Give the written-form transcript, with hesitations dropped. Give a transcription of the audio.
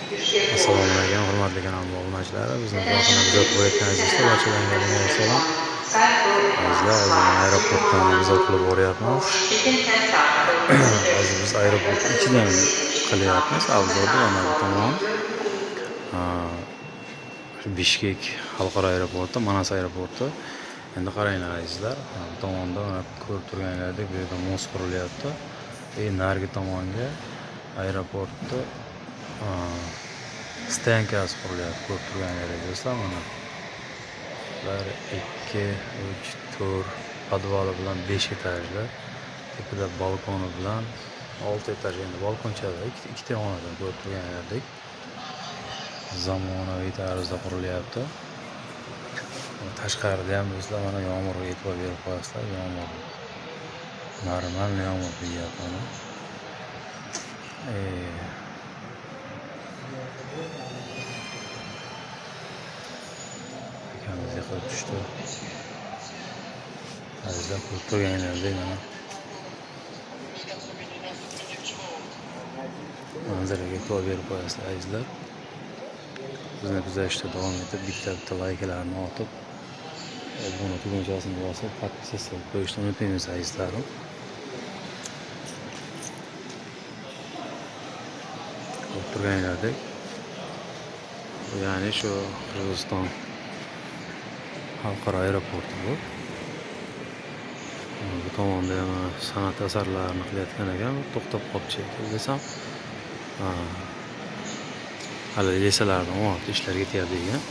Assalomu alaykum, hurmatli kanal obunachilari. Bizni uzoqdan kuzatib borayotgan azizlar, barchalarga salom. Azizlar, hozir mana aeroportdan obzor qilib boryapmiz. Hozir biz aeroport ichidan qilyapmiz obzorni. Mana bu tomon Bishkek xalqaro aeroporti, Manas aeroporti. Endi qaranglar, azizlar, bu tomonda mana ko'rib turganingizdek, bu yerda most qurilyapti. Narigi tomonga aeroportni стоянка si qurilyapti, ko'rib turganingizdek, do'stlar. Mana 1, 2, 3, 4, podvali bilan 5 etajli, tepada balkoni bilan 6 etaj. Endi balkonchada ikkita xonadan, ko'rib turganingizdek, zamonaviy tarzda qurilyapti. Tashqarida ham, do'stlar, mana yomg'irga e'tibor berib qo'yasizlar. Yomg'ir, нормальный yomg'ir quyyapti mana. Akamiz yiqilib tushdi. Azizlar, ko'rib turganingizdek, mana manzaraga e'tibor berib qo'yasizlar, azizlar. Bizni kuzatishda davom etib, bitta bitta layklarni otib, obuna tugmachasini bosib, подписаться qilib qo'yishni unutmaymiz, azizlarim. Ko'rib turganingizdek, ya'ni shu Qirg'iziston xalqaro aeroporti bu. Bu tomonda ham san'at asarlarini qilayotgan ekan, to'xtab qolibdi shekilli desam, hali леса lardan olyapti, ishlar ketyapti degan.